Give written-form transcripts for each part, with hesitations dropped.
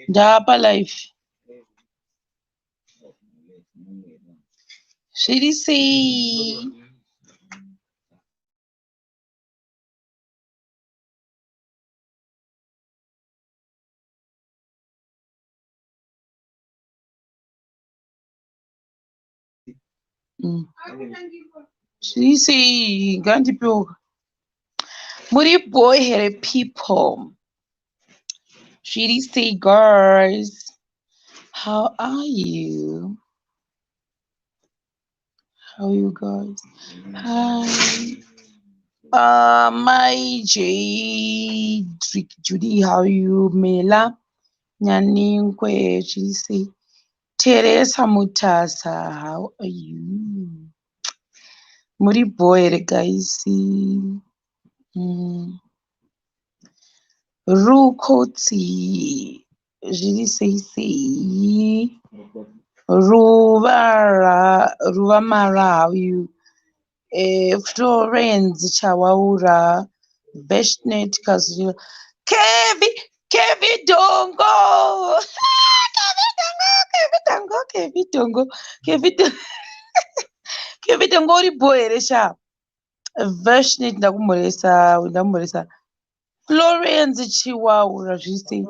Ndapa life. Zviri sei? Zviri sei? Ngandipewo. Muri boy here people? Zviri sei guys? How are you? How are you guys? Hi. My J Drick Judy, how are you? Mela Nyaningwe, zviri sei? Teresa Mutasa, how are you? Muri boy here guys? Rukotsi, zviri sei sei? Ruvara, Ruvamara, how are you? Florence Chawaura, Veshnet Kazula, Kevi, Kevi Dongo, Kevi Dongo, Kevi Dongo, Kevi Dongo, Kevi Dongo, Kevi Dongo uri boy here sha? Veshnet ndakumhoresa, ndakumhoresa. Florence Chiwaura, zviri sei?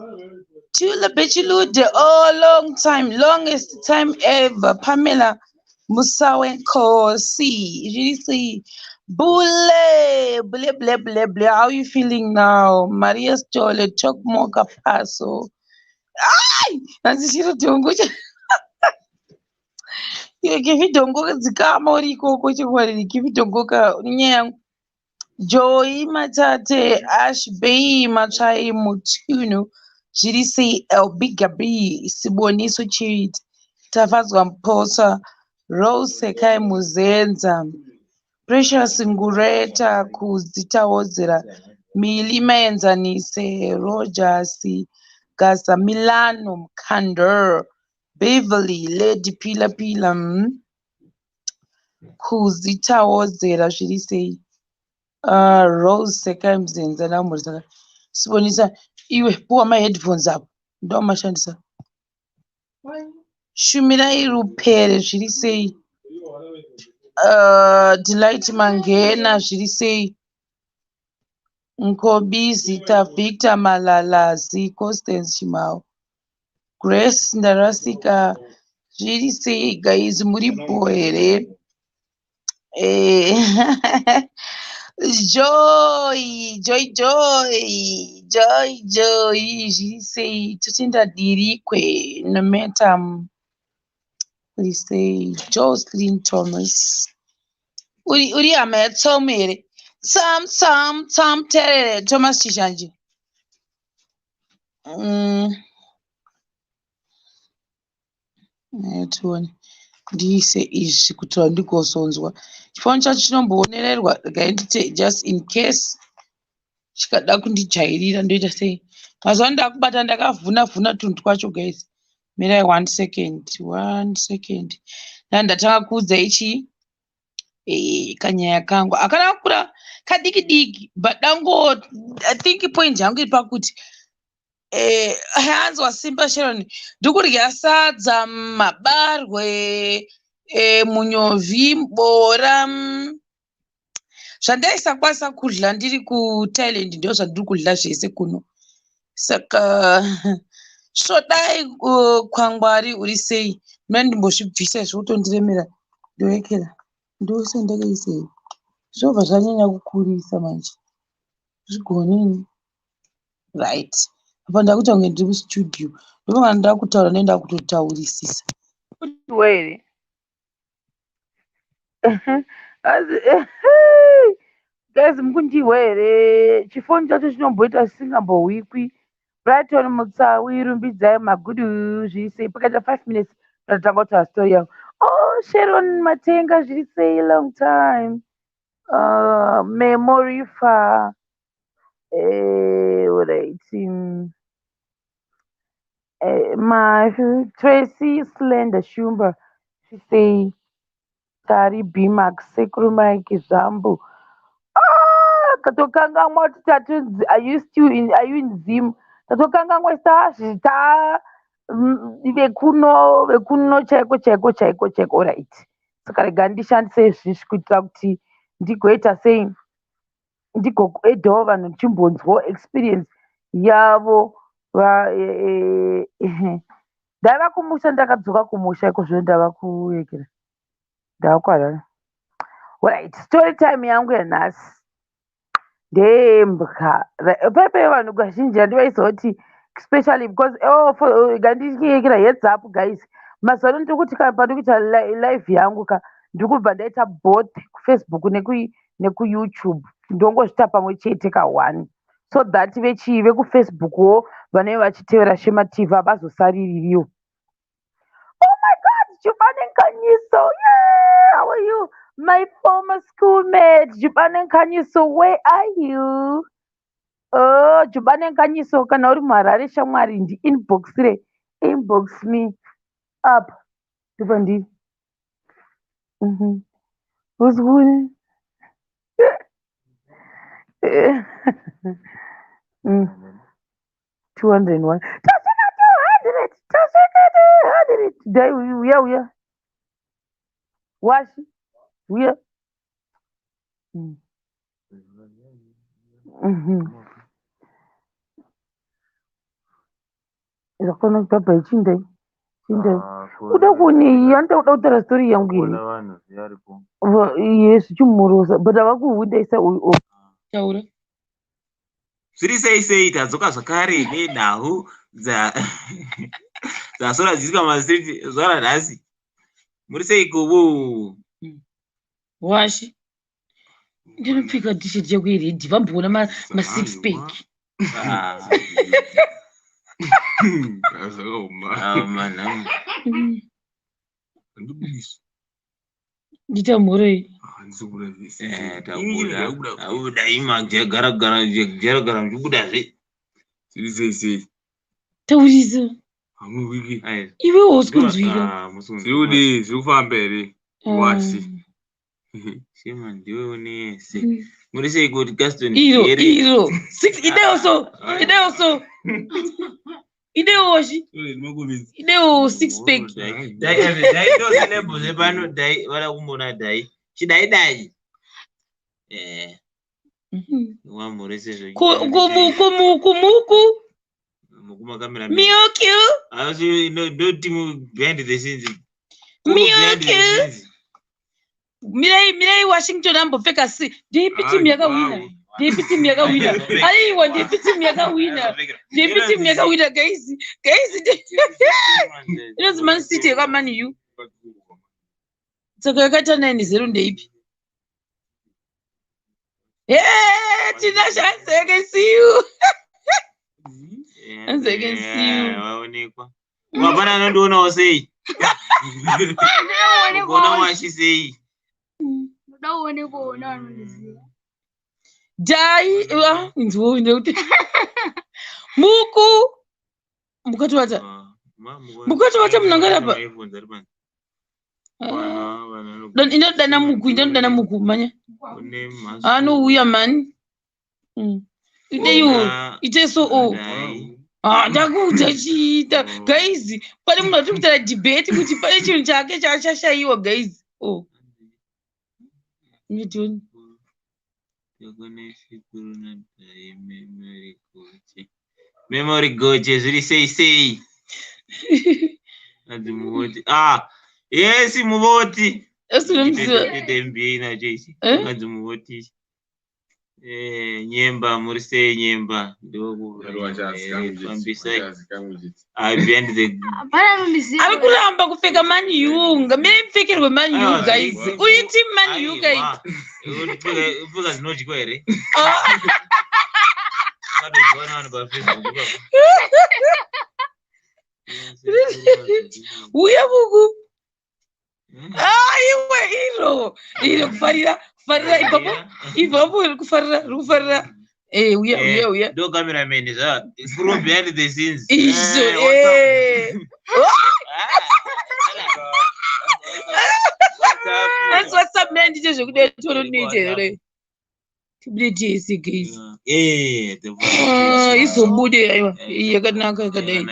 Tula Bechilude, oh, long time, longest time ever. Pamela Musawenkosi, zviri sei? Bule, bule, bule, bule, bule. How are you feeling now? Maria Stole, Talk more Kapaso. Ai, hanzi chiro dhongo. Iwe Kevi Dhongo dzikama uri ikoko chokwadi. Kevi Dhongo ka nyaya yangu. Joy Matate, Ash Bay, Matsvai Mutunu, zviri sei? LB Gabi, Siboniso Chiriti, Tafadzwa Mposa, Rose Sekai Muzenza, Precious Ngureta, Kudzi Tawodzera, Mili Maenzanise, Rogers, Gaza Milano, Mkandor, Beverly, Lady Pila Pila, Kudzi Tawodzera, zviri sei? Rose Sekai Muzenza, ndamhoresa. Sibonisa, iwe puwa maheadphones apo, ndomashandisa. Shumirai Rupere, zviri sei? Delight Mangena, zviri sei? Nkobi Zita, Victor Malalazi, Constance Chimao, Grace Ndarasika, zviri sei guys? Muri bho here? Joy, Joy, Joy, Joy, Joy, zviri sei? Totenda Dirikwe, Nometa, uri sei? Jocelyn Thomas, uri hama yaTsom here? Sam, Sam, Sam Terere, Thomas Chishanje. Tione ndiise izvi kuti ndigozonzwa. Chifoni chacho chinomboonererwa, regai ndite just in case chikada kundijairira ndoita sei? Mazuva ano ndakubata ndakavhuna vhuna tunhu twacho guys. Mirai 1 second, 1 second. Ndandatanga kuudza ichi kanyaya kangu akana kukura kadiki diki, but dango I think point yangu iri pakuti hanzwa Simba Sharon, ndikurya sadza, mabarwe, munyovi, bora, zvandaisakwanisa kudya ndiri kuThailand ndo zvandiri kudya zvese kuno. Saka svodai kwangwari uri sei? Mina ndimbozvibvisa izvi kutondiremera, ndorekera ndose ndakaisei, zvobva zvanyanya kukurisa manje, zvigonini. Right, apa ndakuita kunge ndiri kustudio, ndopanga ndakutaura ndoenda kutotaurisisa. Here guys, mukundihwa here? Chifoni chacho chinomboita chisingambohwikwi. Brighton Mutsawi, Rumbidzai Magudu, zviri sei? Pakaita 5 minutes ndatanga kutaura story yangu. Oh, Sharon Matenga, zviri sei? Long time. Memory fa, right. My Tracy Slender Shumba, she say Tari B Max, Sekuru Mike Zambu. Ah, katokangamwa kuti tatunzi, are you still in, are you in Zim? Tatokanganwa ta vekuno vekuno chaiko chaiko chaiko chaiko. Alright, saka rega ndishandise izvizvi kuitira kuti ndigoita sei, ndigoedhawo vanhu, ndichimbonzwawo experience yavo. Ndaiva kumusha, ndakadzoka kumusha iko zvino, ndava kuekera, ndava kuHarare. Alright, story time yangu yanhasi ndeyembwa. Pepe vanhu kazhinji handivaiziva kuti, especially because, oh, ngandiyekera heads up guys, mazuva ano ndiri kuti kana pandiri kuita live yangu ka, ndiri kubva ndaita both kuFacebook nekuYouTube, ndongozviita pamwe chete ka1, so that vechii vekuFacebook wo vanenge vachitevera Shema TV havazosariririwo. Oh my God, Jubane Nkanyiso, yeah, how are you, my former schoolmate Jubane Nkanyiso? Where are you? Oh, Jubane Nkanyiso, kana uri muHarare shamwari, ndiinboxire, inbox me up, ndibva ndi Uzikuni. 201, tasvika 200, tasvika 200. Dai uya, uya washi, uya. Zvakona bhabha, chindai, chindai. Uda kuonei? Anoda kuda kutaura story yangu here? Yes, chimurosa, but havakuhundaisa uyu. Oh. Taura. Zviri sei sei? Tadzoka zvakare nenhau dzasora dziiswa mastreet zuva ranhasi. Muri sei kuvu? Washi, ndinopfeka T-shirt yako yered, vamboona masix pack. Ah, Zvakaoma. Ah, manhau. Handibudisi. Ndita mhoroi. Handisi kubuda vhesi. Eh, tabuda, abuda ima gara gara gara gara muchibudazve. Zviri sei sei? Taurisa. Hamuwiki. Iwe hausi kunzwika. Zviri kudii? Zviri kufamba here? Washi. Shema, ndiwe unese. Muri sei kuti Gaston? Iro Here? Iro six, idewo so, idewo so, idewo washi, idewo six pack. Dai dai ndo celeb zvepano, dai vada kumboona, dai chidai dai eh wamhorese zve. Kumuku. Mukuma camera. Milky. Asi ndo team behind the scenes. Milky. Mirai, mirai, Washington ambopfeka si ndeipi team yakawina? Ndeipi team yakawina? Aiwa, ndeipi team yakawina? Ndeipi team yakawina? Guys, guys, inonzi Man City yekaMan U, saka yakaita 9-0 ndeipi? Hey, Tina Chance, I can see you. As I can see you. Waonekwa wapana anondionawo sei? Kuona washi sei? Ndoda uonekwawo nevanondiziva. Dai ah, inzwo nekuti muku mukatowata. Mukatowata munangara pa. Inodana muku, inodana muku, manya anouya mani. Ideiwo ite so o. Ah, ndakuudza chiita guys, pane munhu atiri kutaura debate kuti pane chinhu chake chaachashayiwa guys. Oh, Newton. Memory Goche, zviri sei sei? Anzi muvoti, ah yes, muvoti. Asinomuziva. Ite MBA nacho ichi. Eh? Anzi muvoti. Eh, Nyemba, muri sei Nyemba? Ndokufambisai. Ah, behind the Hapana anondiziva. Ari kuramba kupfeka Man U, ngamire ipfekerwe Man U. Aiwa, Guys, uyu team Man U guys. Aiwa. Upfeka zvinodyiwa here? Ah, Ungatodyiwa nevanhu paFacebook ipapo. Uya muku. Ah, iwe, iro iro kufarira, kufarira ipapo, ipapo iri kufarira, iri kufarira. Eh, uya, uya, uya. Ndo cameraman zva crew behind the scenes. Izvo. Eh, what's up? Eh. Ah, what's up? That's what's up man, ndiche zvekudai, tione kuti here. Tibude tese, guys. Eh, Ah, izobude, aiwa, iyi yakanaka yakadai.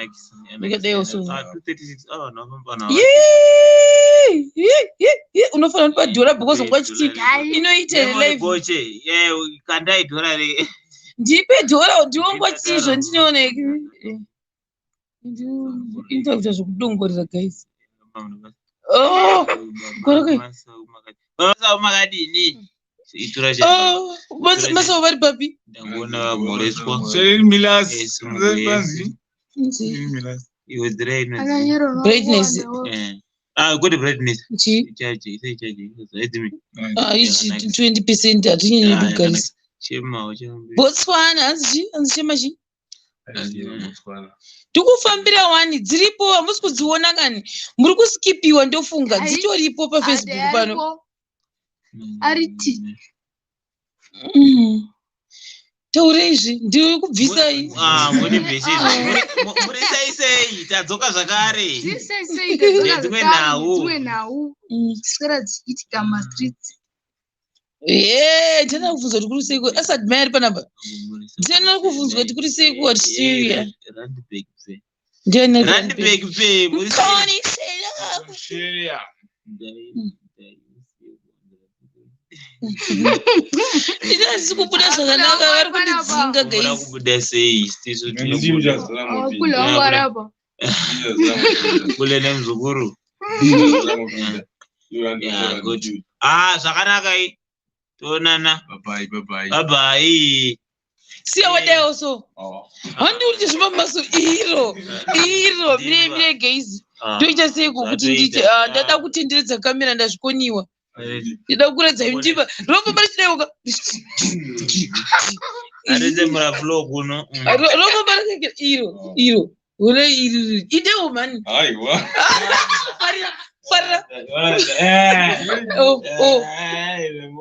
Yakadai also. 236. Oh, no, no. Yee! Yee, yee, yee, unofanira kundipa dhora because wachiti Dai. inoita here live. Goche, eh, kandai dhora re. Ndipe dhora, ndiwongwachizvo ndinoona. Inoita kuita zvekudongorera, guys. Oh, Koroke. Basa makadini? Itura che. Oh, Masavo vari papi? Ndangona vagoreswa. Sherin Milas. Yes, yes. Nzi. Milas. Iwe dzira inonzi. Ananyero Brightness. Eh. Ah, kwete brightness. Chi? Chaje, isai chaje. Edzimi. Ah, ichi 20% hatinyanyi Ah, kugarisa. Chema, chema. Botswana, hanzi chi? Hanzi chema chi? Tikufambira wani, dziripo, hamusi kudziona kani. Muri kuskipiwa ndofunga, Ai, dzitoripo paFacebook pano. Ariti. Taure izvi, ndiri kubvisai. Ah, muri bvisi izvo. Muri sei sei, tadzoka zvakare. Sei sei, tadzoka Dzimwe zvakare nhau. Dzimwe nhau dziswera dzichiitika mumastreets. Ye, ndinoda kubvunza kuti kuri sei Asad mai ari panapa. Ndinoda kubvunzwa kuti kuri sei kuAustralia. Randburg pfe. Ndiani ari Randburg pfe. Muri sei? Mukoni sei? Sheria. Ndinasi kubuda zvakanaka, vari kundidzinga, Kubuda guys. kubuda sei? Tisu tinobuda. Kule wangu arapa. Kule nemuzukuru. Yeah, good. Ah, zvakanaka i. Toonana. Bye bye bye. Bye bye. Siya wadaiwo so. Oh. Handi kuti zvimamaso iro. Iro, mire mire, guys. Ah, Ndoita seiko kuti ndiite zvatoita. ah, ndada kutenderedza kamera, ndazvikoniwa. Ndida kuratidza ndipa. Rinofamba richidaiwoka. Atitsemura floor kuno. Rinofamba rakakira iro, iro. Hore iri iri. Idewo mani. Aiwa. Farira, farira. Oh. Aiwa.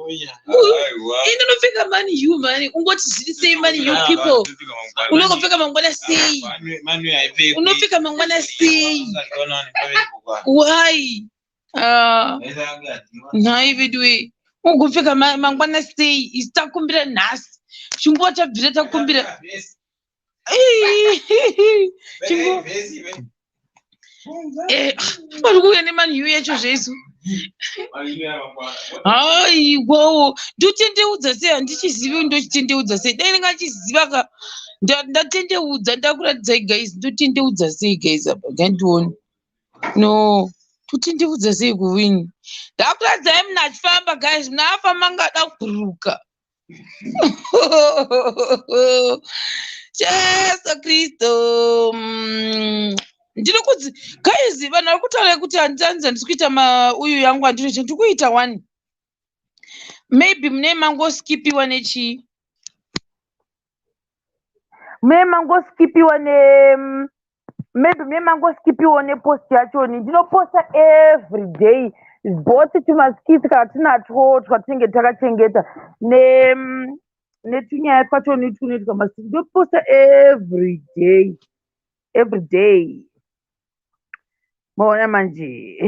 Ini ndinopfeka mani you mani. Ungoti zviri sei mani you people. Unongopfeka mangwana sei? Unopfeka mangwana sei? Why? Ah, nhai veduwe. Ugopfeka mangwana sei? Isu takumbira nhasi. Chimbuwa tabvira takumbira. Chimbuwa. Eh, vari kuuya nemani you yacho zvesu. Haiwawo, ndotendeudza sei? Handichizivi ndochitendeudza sei. Dai ndingachiziva ka, ndatendeudza, ndakuratidzai, guys. Ndotendeudza sei, guys? Apa ngandione. No, totendeudza sei kuwini? Ndakuratidzai munhu achifamba, guys. Munhu afamba angada kubhururuka. Jesu Kristu. Ndiri kudzi, guys, vanhu vari kutaura kuti handitanzi handisi kuita mauyu yangu, handinoita, ndiri kuita one. Maybe mune mangoskipiwa nechii, mune mangoskipiwa ne, maybe mune mangoskipiwa nepost yachoni. Ndinoposta every day, both tumaskits kana tinatwo twatinenge takachengeta ne netunyaya twachoni tunoitwa maskits. Ndoposta every day, every day. Maona manje?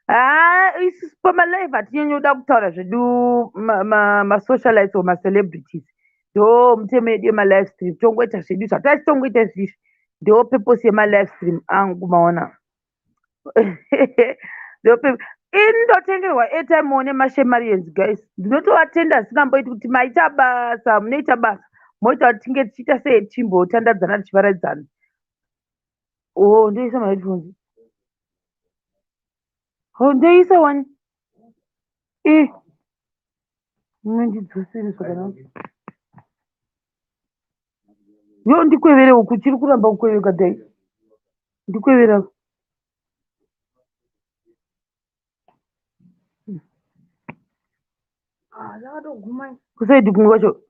Ha, isusu pamalive hatinyanyoda kutaura zvedu masocialites or macelebrities. Ndo mutemo yedu yemalive stream. Tongoita zvedu zvatati tongoita izvizvi. Ndo purpose yemalive stream angu, maona? Ini ndotengerwa airtime nemashemarians, guys. Ndinotovatenda zvisingamboiti kuti maita basa, munoita basa, moita kuti tinge tichiita sei, tichimbotandadzana, tichivaraidzana. O, ndoisa maheadphones. O, ndoisa one. E, munondidzosere zvakanaka. Yo, ndikwevere uku, chiri kuramba kukweveka. Dai ndikwevera. Ah, zvakatoguma. Kusaidi kumwe kwacho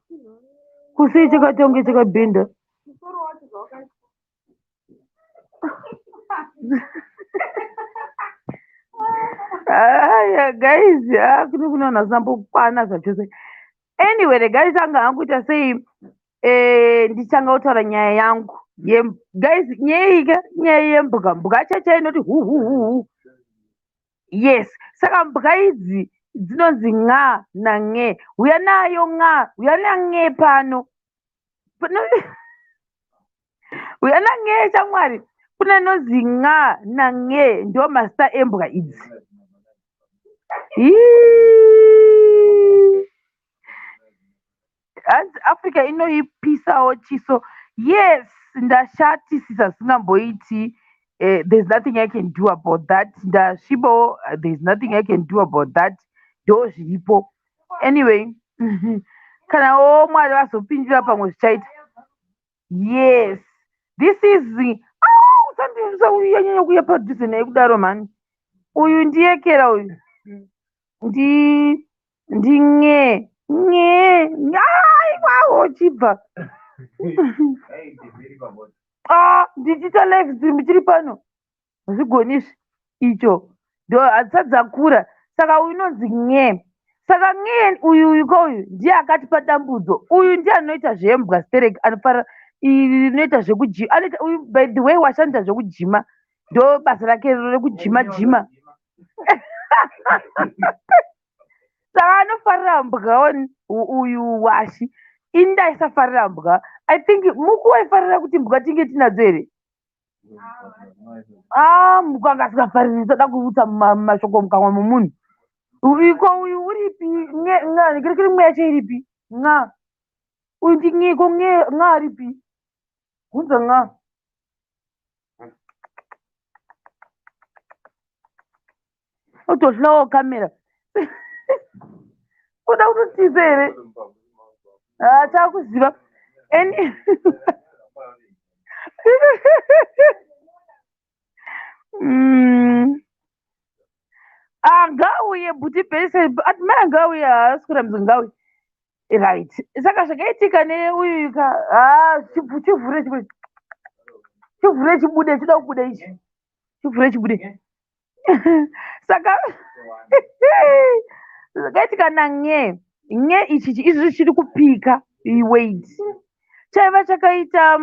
kusei chakaita kunge chakabhenda. Musoro wacho zvawakaita. Aya, guys, ah, kune kuna vanhu vasina zvachose. Anyway, regai tanga hangu kuita sei, ndichanga kutaura nyaya yangu. Guys, nyaya iyi ka, nyaya yembwa. Mbwa chacha inoti hu hu hu hu. Yes, saka mbwa idzi Dzinonzi n'a nan'e. Huya nayo n'a, huya nan'e pano. Huya nan'e shamwari. Kune inonzi n'a nan'e, ndo mazita embwa idzi. Hii. Hanzi Africa inoipisawo chiso. Yes, ndashatisisa zvisingamboiti. There's nothing I can do about that. Ndasvibawo, there's nothing I can do about that. Ndo zviripo. Anyway, kanawo Mwari vazopindira pamwe zvichaita. Yes, this is, usanyanya kuuya padhuze naye kudaro mhani. Uyu ndiyekera uyu. Ndi ndin'e n'e aiwawo chibva. Ah, ndichiita live stream chiri pano. Hazvigoni izvi. Icho ndo hadzisati dzakura. Saka uyu unonzi n'e. Saka n'e uyu uyu ko uyu ndiye akatipa dambudzo. Uyu ndiye anoita zvembwa sterek, anofara inoita zvekujima. Anoita uyu, by the way, washanda zvekujima. Ndo basa rake rekujima jima. Saka anofarira mbwa uyu washi. Ini ndaisafarira mbwa. I think Muku waifarira kuti mbwa tinge tinadzo here? Ah, Muku anga asingafariri, toda kuutsa mashoko mukanwa momunhu. Iko uyu uripi? Ng'a kirikiri mweya yacho iripi? Ng'a. Uyu ndi ng'e, ko ng'e ng'a aripi? Bvunza ng'a. Utohlawo kamera. Kuda kutotiza here? Ah, takuziva. Any Ah, ngauye bhuti bese admire, ngauye, haasi kurambidza, ngauye. Right, saka zvakaitika neuyu ka, ah, chivhure chibude, chivhure chibude, chida kubuda ichi, chivhure chibude. Saka zvakaitika nan'e n'e ichi izvi chiri kupika. Wait, chaiva chakaita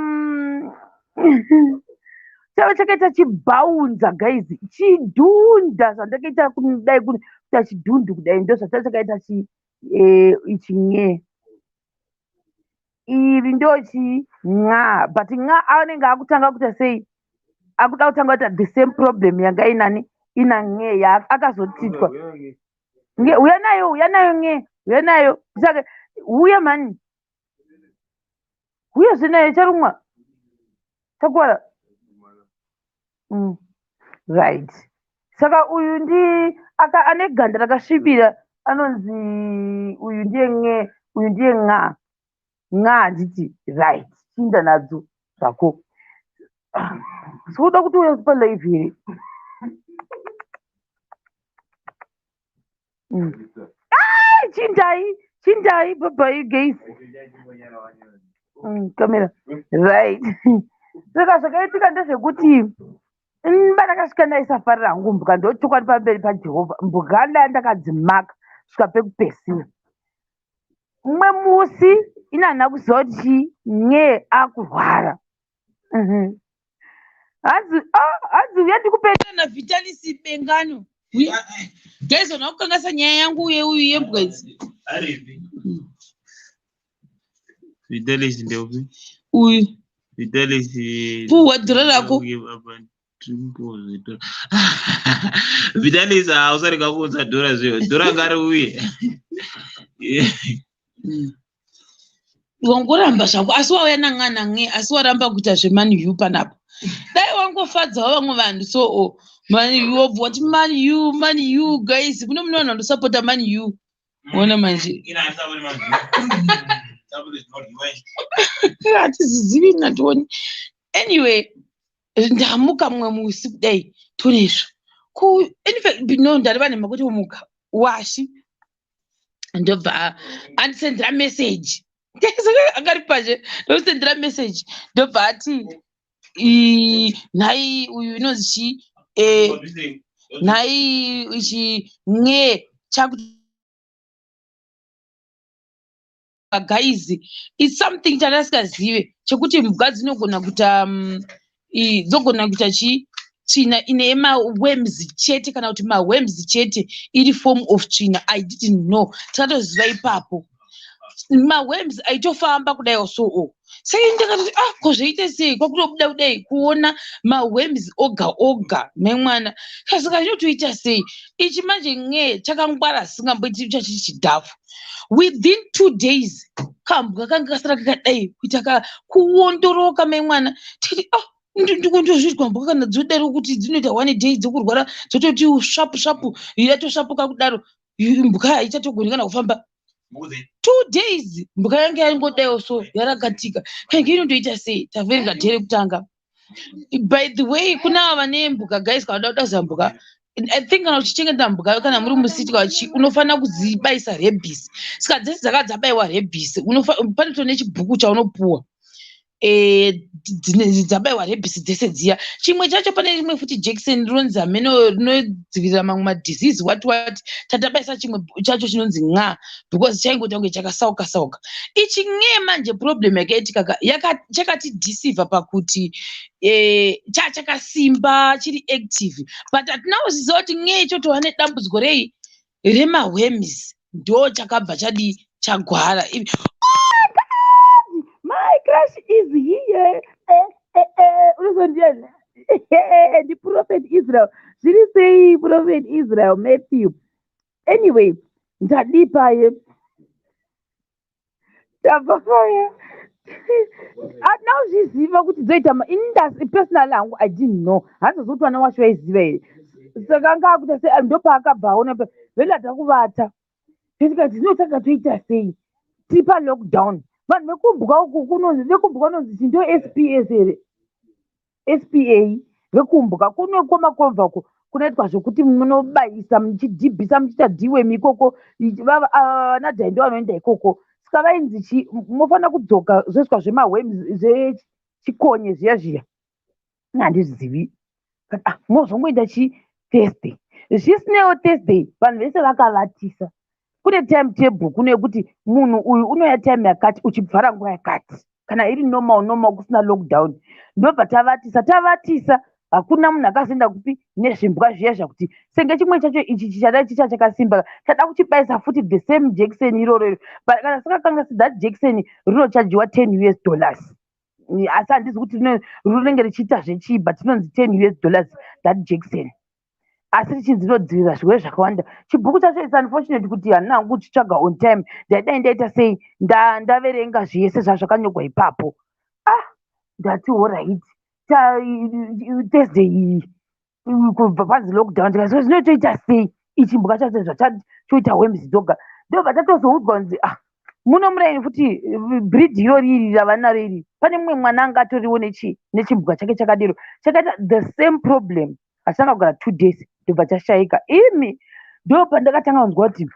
chaiva chakaita chibhaunza guys, chidhunda zvandakaita kudai, kuita chidhundu kudai, ndo zvachaiva chakaita chi ichi n'e iri ndo chi ng'a. But ng'a anenge akutanga kuita sei, akuda kutanga kuita the same problem yanga inani ina n'e yaakazotitwa. Nge uya nayo, uya nayo n'e, uya nayo. Saka uya mhani, uya zvenayo, charumwa chakwara. Right, saka uyu ndi aka ane ganda rakasvibira anonzi uyu ndiye n'e, uyu ndiye ng'a. Ng'a handiti? Right, chinda nadzo zvako. Sikuda kuti uya palive here? Ah, chindai, chindai, bye bye guys. Kamera. Right, saka zvakaitika ndezvekuti ndakasvika ndaisafarira hangu mbwa, ndochokwadi pamberi paJehovha, mbwa ndaa ndakadzimaka svika pekupesira. Mumwe musi ini handina kuziva kuti chii, n'e akurwara. Hanzi, ah, hanzi uya ndikupenda naVitalisi Bengano. Guys, vanhu vakukanganisa nyaya yangu uye uyu yembwa idzi. Aripi Vitalis? Ndeupi? Uyu. Vitalis. Puhwa dhora rako. Vitalis, usarega kuudza dhora zveyo, dhora ngariuye. Wangoramba zvako, asi wauya nang'ana nge, asi waramba kuita zveMan U panapa. Dai wangofadzawo vamwe vanhu. So oh, Man U, wobva wati Man U, Man U. Guys, kune mune vanhu vanosapota Man U, ona manje. Hatizizivi, nationi. Anyway, ndamuka mumwe musi kudai, tione izvo ku, in fact no, ndareva nhema kuti umuka washi ndobva andisendera message angari pazhe, ndosendera message, ndobva ati, "Nhai uyu inonzi chii, nhai ichi nge chaku." Guys, it's something chandasingazive chekuti mbwa dzinogona kuita dzogona kuita chii. Tsvina ine maworms chete, kana kuti maworms chete iri form of tsvina. I didn't know. Takatoziva ipapo maworms aitofamba kudai so o. Saka ndakatoti, "Ah, ko zvoite sei?" Kwakutobuda kudai kuona maworms oga oga memwana. Saka zvinotoita sei ichi manje? Nge chakangwara, singamboiti chachiri chidhafu. Within 2 days kambwa kanga kasara kakadai kuita kuondoroka memwana. Tikati, "Ah, ndozvizwa mbwa kana dzodaro kuti dzinoita one day dzokurwara, dzototi svapu svapu, yatosvapuka kudaro, mbwa haichatogoni kana kufamba." 2 days mbwa yange yangodaiwo so yarakatika. Kange inondoita sei? Taverenga day rekutanga. By the way, kuna ava vane mbwa, guys, kana uda kudaza mbwa, I think kana uchichengeta mbwa, kana muri mucity kachi, unofanira kudzibayisa rabies. Saka dzese dzaka dzabayiwa rabies, panoto nechibhuku chaunopuwa. Dzabayiwa rabies dzese dziya. Chimwe chacho, pane rimwe futi jekiseni rinonzi hameno rinodzivirira mamwe madisease, what what. Tatabayisa chimwe chacho chinonzi n'a, because chaingoita kunge chakasauka sauka ichi nge. Manje problem yakaitika chakatideceiva pakuti chakasimba, chiri active, but hatina kuziziva kuti nge chotova nedambudziko rei, remaworms. Ndo chakabva chadii, chagwara. Oh God! My crush is here. Unozondiani? NdiProphet Israel. Zviri sei, Prophet Israel Matthew? Anyway, ndadii paye, tabva paya, hatina kuzviziva kuti dzoita ini personally hangu I didn't know. Handizozivi kuti vana wacho vaiziva here. Saka anga akuita se ndopaakabva aona velada kuvata. Tikati zvinotanga toita sei? Tiri palockdown. Vanhu vekumbwa uku kunonzi, vekumbwa kunonzi chi, ndo SPS here, SPA vekumbwa kuno kwamakomva uko kunoitwa zvokuti munobayisa, muchidhibhisa, muchiita deworm ikoko. Vana dhai ndo vanoenda ikoko. Saka vainzi chi, munofanira kudzoka zvoiswa zvemaworms, zvechikonye zviya zviya, handizvizivi. Ah, mozongoenda chi Thursday zvisinewo. Thursday vanhu vese vakavatisa. Kune time table kuno yekuti munhu uyu unoya time yakati, uchibvara nguva yakati, kana iri normal normal, kusina lockdown. Ndobva tavatisa, tavatisa, hakuna munhu akazoenda kupi nezvimbwa zviya. Zvakuti senge chimwe chacho ichi chichada chicha chakasimba, chada kuchibayisa futi the same jekiseni iroro iro. But kana sakakanga, that jekiseni rinochajiwa $10 US, asi handizi kuti rinenge richiita zvechii, but rinonzi $10 US that jekiseni, asi richinzi rinodzivirira zvirwere zvakawanda. Chibhuku chacho, it's unfortunate kuti handina hangu kuchitsvaga on time. Ndaidai ndaita sei, ndaverenga zvese zvazvakanyorwa ipapo. Ah, ndati alright, Thursday iyi kubva panzi lockdown, ndikati zvinotoita sei ichimbwa chacho zvachoita worms dzoga? Ndobva tatozoudzwa kunzi, ah, muno muraini futi breed irori iri ravanaro iri, pane mumwe mwana anga atoriwo nechimbwa chake chakadero, chakaita the same problem, achitanga kugara 2 days, ndobva chashayika. Imi, ndo pandakatanga kunzwa kuti,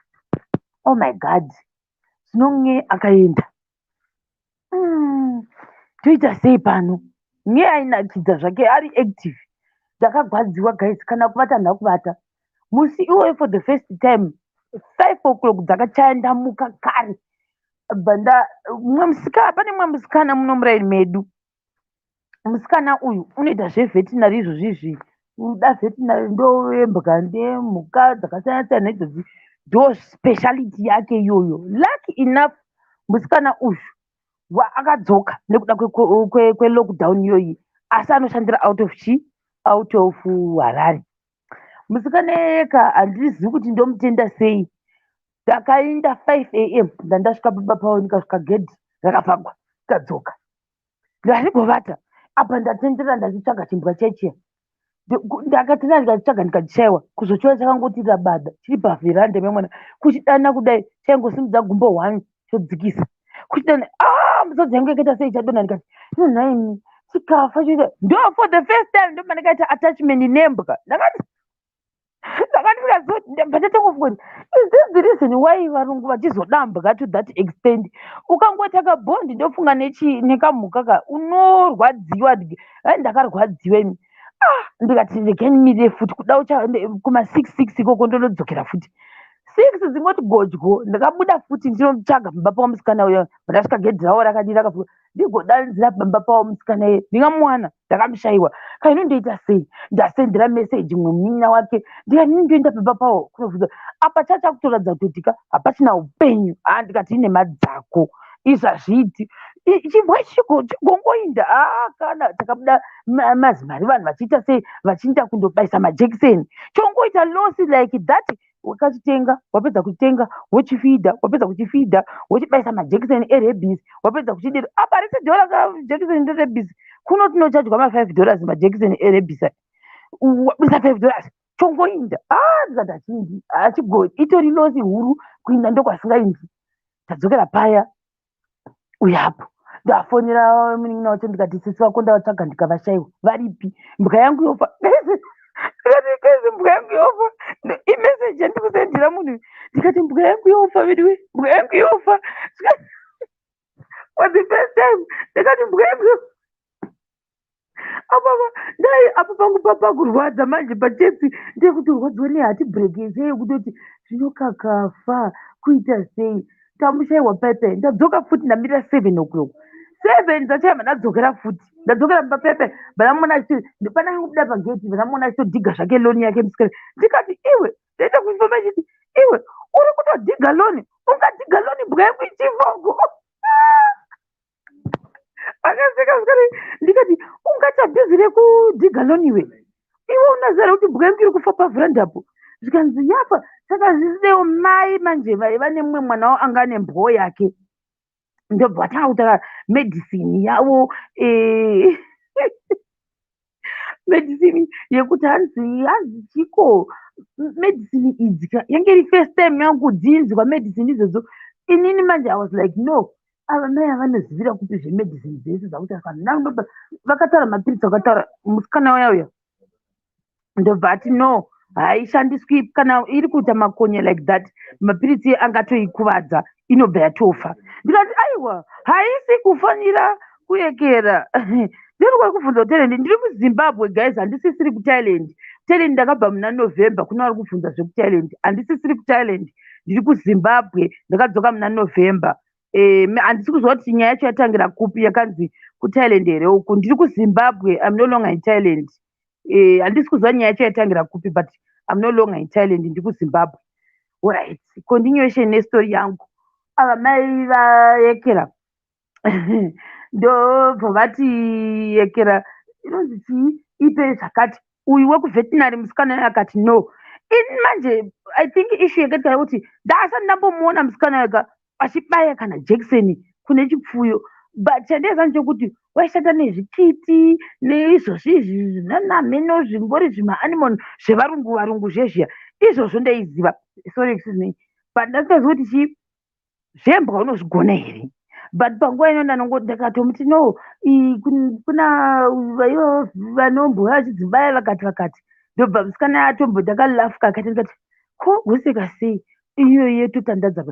oh my God, zvinonge akaenda. Toita sei pano? Nge ainakidza zvake, ari active. Ndakagwadziwa, guys, kana kuvata handina kuvata musi iwoyo. For the first time, 5 o'clock dzakachaya, ndamuka kare. Bva mumwe musikana, pane mumwe musikana muno muraini medu. Musikana uyu unoita zveveterinary izvozvizvi, uda veterinary, ndoembwa ndemhuka dzakasiyana siyana idzodzi, ndo speciality yake iyoyo. Lucky enough, musikana uyu akadzoka nekuda kwelockdown iyoyi, asi anoshandira out of chi, out of Harare. Musikana eka, handizivi kuti ndomutenda sei. Ndakaenda 5 a.m., ndandasvika pamba pavo, ndikasvika gedhi rakapfagwa. Ndikadzoka, ndikarigovata apa, ndatendera ndachitsvaga chimbwa chechiya. Ndakatenda, ndikachitsvaga, ndikachishayiwa. Kuzochiona chakangoti rabada chiri pavheranda memwana. Kuchidana kudai, chaingosimudza gumbo one, chodzikisa. Kuchidana, ah, misodzi yangu yakaita sei, chadonha. Ndikati, ino nhaimi, chikafa choita. Ndo for the first time ndo pandakaita attachment nembwa. Ndakati ndikazopandatangofunga kuti, is this the reason why varungu vachizodambwa to that extent? Ukangoita kabond, ndofunga nekamhuka ka, unorwadziwa. Ai, ndakarwadziwa imi. Ah, ndikati regai ndimire futi kuda kuma 6 6 ikoko, ndonodzokera futi. 6 dzingoti godyo, ndakabuda futi ndinotsvaga pamba pavo musikana uya. Ndasvika gedhi ravo rakadii rakavhurwa, ndigodanzira pamba pavo musikana iye, ndingamuwana? Ndakamushayiwa. Kaino ndoita sei? Ndasendera meseji mumwe munin'ina wake, ndikati ndoenda pamba pavo kunobvunza. Apa chachakutoratidza kuti ka hapachina upenyu. Haa, ndikati ine madzako, izvi hazviiti. Chimbwa chigongoinda. Haa, kana takabuda mazimari, vanhu vachiita sei, vachienda kundobaisa majekiseni, chongoita loss like that. Wakachitenga, wapedza kutenga, wochifidha, wapedza kuchifidha, wochibaisa majekiseni erabies, wapedza kuchidira. Apa risi dhora ka jekiseni rerabies, kuno tinochajwa ma$5 majekiseni erabies aya. Wabisa $5, chongoinda. Ah, ndikati hachindi, hachigoni, itori loss huru kuinda ndokwasingaindi. Tadzokera paya uyapo, ndafonera munin'ina wacho, ndikati, "Sisi vako ndavatsvaga ndikavashayiwa, varipi? Mbwa yangu yofa." Ndikati, "Guys, mbwa yangu yofa." Imeseji yandikusendera munhu, ndikati, "Mbwa yangu yofa veduwe, mbwa yangu yofa." For the first time ndakati, "Mbwa yangu yofa." Apapa ndai apa pangu papakurwadza manje pachest, ndekuti rwadziwa neheartbreak sei, yekutoti zvino kakafa kuita sei? Tamushayiwa pepe. Ndadzoka futi, ndamira 7 o'clock, 7 dzachaima, ndadzokera futi, ndadzokera mumba pepe, ndanamuona achiti pana kubuda pageti, ndanamuona achitodhiga zvake lawn yake musikana. Ndikati, "Iwe," ndaita kufamba achiti, "Iwe uri kutodhiga lawn, ungadhiga lawn mbwa yangu ichifa uko?" Akaseka zvikati. Ndikati, "Ungaita bhizi rekudhiga lawn iwe, iwe unoziva here kuti mbwa yangu iri kufa pavhurandapo?" Zvikanzi, "Yafa." Saka zvisidewo mai manje vaiva nemumwe mwana wavo anga ane mboo yake, ndobva vatanga kutaura medicine yavo, medicine yekuti hanzi chiko medicine idzi ka. Yange iri first time yangu kudzinzwa medicine idzodzo inini. Manje I was like, "No, ava mai avanozivira kupi zvemedicine dzese dzakuti?" Vakataura mapiritsi, vakataura musikana uya uya, ndobva ati, "No, haishandiswi kana iri kuita makonye like that, mapiritsi angatoikuvadza, inobva yatofa." Ndikati, "Aiwa, haisi kufanira kuyekera." Ndiri kwari kubvunza kuThailand, ndiri muZimbabwe guys, handisisiri kuThailand. Thailand ndakabva muna November. Kuna vari kubvunza zvekuThailand, handisisiri kuThailand, ndiri kuZimbabwe, ndakadzoka muna November. Handisi kuziva kuti nyaya yacho yatangira kupi, yakanzi kuThailand here uku. Ndiri kuZimbabwe, I'm no longer in Thailand. Handisi kuziva nyaya yacho yatangira kupi, but I'm no longer in Thailand, ndiri kuZimbabwe. Alright, continuation nestory yangu. Ava mai vayekera ndobva vati yekera inonzi chii, ipe zvakati. Uyu wekuveterinary musikana akati no. Ini manje I think issue yakaita yekuti ndasati ndambomuona musikana wega achibaya kana jekiseni kune chipfuyo, but chandaiziva ndechekuti waishanda nezvikiti neizvozvi izvi nanamheno zvingori zvimaanimal zvevarungu varungu zvezviya izvozvo ndaiziva. Sorry, excuse me, but ndasingazivi kuti chii zvembwa unozvigona here. But panguva ino ndakatomuti no, kuna vaivo vanombouya vachidzibaya, vakati ndobva musikana atomboita akalafuka, akati, ndikati, "Ko goseka sei iyo yetotandadza?"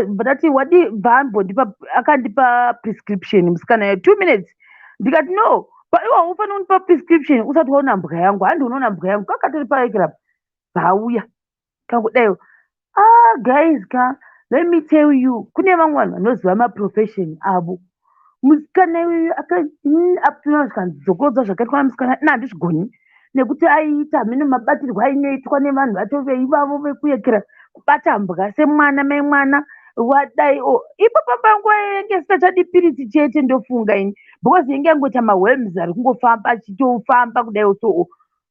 Ndati wadi bvaambondipa, akandipa prescription musikana yo 2 minutes. Ndikati, "No, iwe haufaniri kundipa prescription usati waona mbwa yangu. Handi unoona mbwa yangu kakatori paekera." Bvauya kakudaiwo. Ah guys ka, let me tell you, kune vamwe vanhu vanoziva maprofession avo. Musikana iyoyo aptuna zvikanzi zvakaitwa namusikana ina handizvigoni, nekuti aiita mhino mabatirwo ainoitwa nevanhu vacho veivavo vekuyekera kubata mbwa semwana mai mwana wadai o ipapo panguva yenge isingachadi piritsi chete, ndofunga ini, because yenge yangoita maworms ari kungofamba achitofamba kudai so.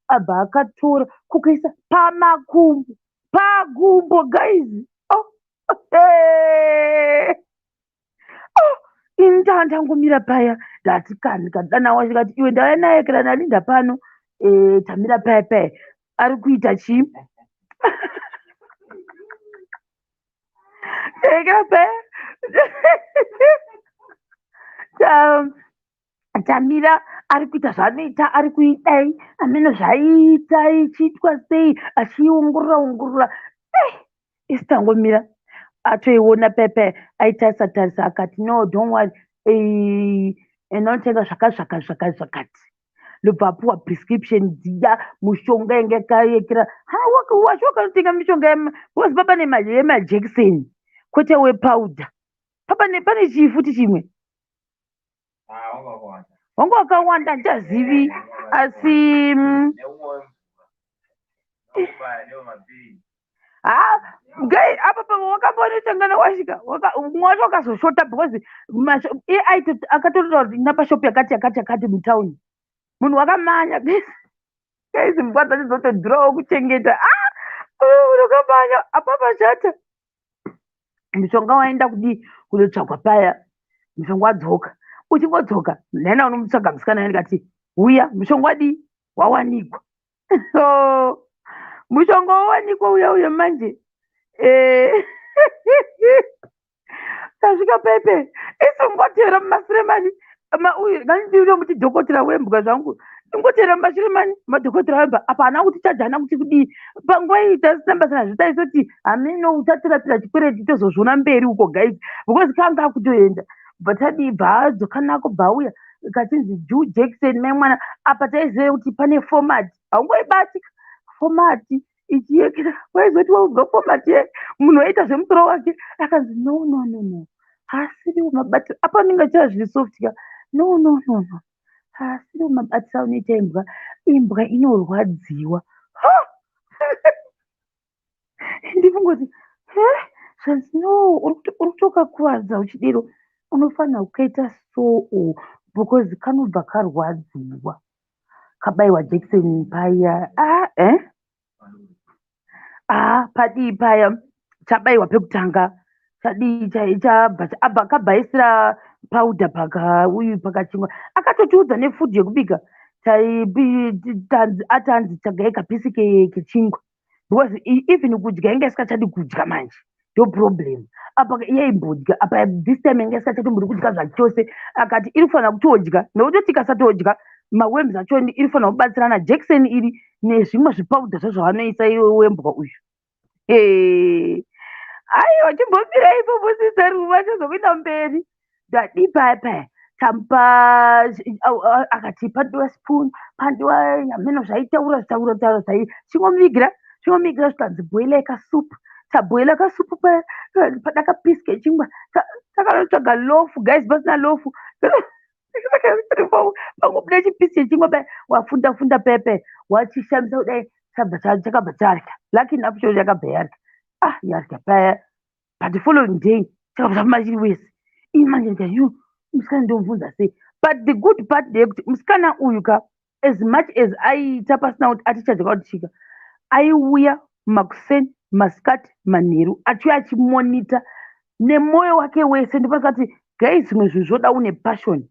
Abva akatora kukaisa pamakumbo, pagumbo guys. Oh. Oh. Ini ndangomira paya, ndati kani kadana ndikati, "Iwe, ndauya naye kana naLinda pano, tamira paya paya ari kuita chii?" Eka paya tamira ari kuita zvaanoita, ari kuidai ameno zvaiita ichiitwa sei, achiongorora ongorora. Isi tangomira, atoiona paya paya, aitarisa tarisa, akati, "No, don't worry, enda unotenga zvakati zvakati zvakati zvakati." Ndobva apuwa prescription dziya, mushonga yange yakayekera. Ha, wacho wakanotenga mishonga because papa yemajekiseni, kwete wepowder. Papa pane chii futi chimwe? Wanga wakawanda, handichazivi, asi ha, gai apa pamwe wakambonetangana wasvika umwe wacho wakazoshota because iye akatotaura kuti napashopu yakati yakati yakati mutauni. Munhu wakamanya, guys, mbwa dzacho dzotodhurawo kuchengeta. Ah, ukamanya apa pashata. Mushonga waenda kudii, kunotsvagwa paya. Mushonga wadzoka, uchingodzoka ndaenda unomutsvaga musikana. Ndikati, "Uya, mushonga wadii, wawanikwa." So mushonga wawanikwa uya uya manje. Tasvika pepe, isingotera mumashure mani uyu ngandinomuti dhokotera wembwa zvangu, ingotera mumashure mani madhokotera wembwa. Apa haana kuti chaja, haana kuti kudii. Panguva iyi tasina basa nazvo, taisoti hameno uchatirapira chikwereti, tozozviona mberi uko, guys, because kanga akutoenda. Bva tadii, bva adzoka nako, bva auya kachinzi Jew Jackson mai mwana. Apa taiziva kuti pane format, haungoibati format ichiyekera. Waizoti wauzwa format ye munhu waita zvemusoro wake. Akanzi, "No, no, no, no, haasiriwo mabatiro apa." Anenge achira zviri soft ka. "No, no, no, no, haasiriwo mabatiro aunoita imbwa. Imbwa inorwadziwa." Ndifungoti, "He?" Zvanzi, "No, uri kutokakuvadza uchidero. Unofanira kukaita so because kanobva karwadziwa." Kabayiwa jekiseni paya, ah, eh? Ah, padii paya, chabayiwa pekutanga, chadii, chabva abva kabhaisira powder paka uyu pakachingwa. Akatotiudza nefood yekubika. Atanzi tsvagai kapisi kechingwa because even kudya inge isikachadi kudya manje, ndo problem. Apa yaimbodya, apa this time inge isikachatombodi kudya zvachose. Akati iri kufanira kutodya nekuti tikasatodya maworms acho iri kufanira kubatsirana jekiseni iri nezvimwe zvipowder zvezvavanoisa iwe wembwa uyu. Aiwa, chimbomira ipopo, sister, vachazokuenda mberi. Ndadii paya paya, tamupa, akati pandiwa spoon, pandiwa hameno zvaitaura, zvitaura taura zvai chingomuvigira, chingomuvigira. Zvikanzi boilai kasupu. Taboila kasupu paya, pada kapisi kechingwa. Takanotsvaga loaf, guys, pasina loaf. Pangobuda chipisi chechingwa paya, wafunda funda paya paya, wachishamisa kudai, chabva chakabva charya. Lucky enough cho yakabva yarya. Ah, yarya paya, but the following day chakabva chafamba chiri wese. Ini manje ndikati, "Yu, musikana ndomubvunza sei?" But the good part ndeyekuti musikana uyu ka, as much as aiita pasina kuti atichadya kuti chika, aiuya makuseni, masikati, manheru, achiuya achimonita nemwoyo wake wese. Ndopakati, guys, zvimwe zvinhu zvoda une passion.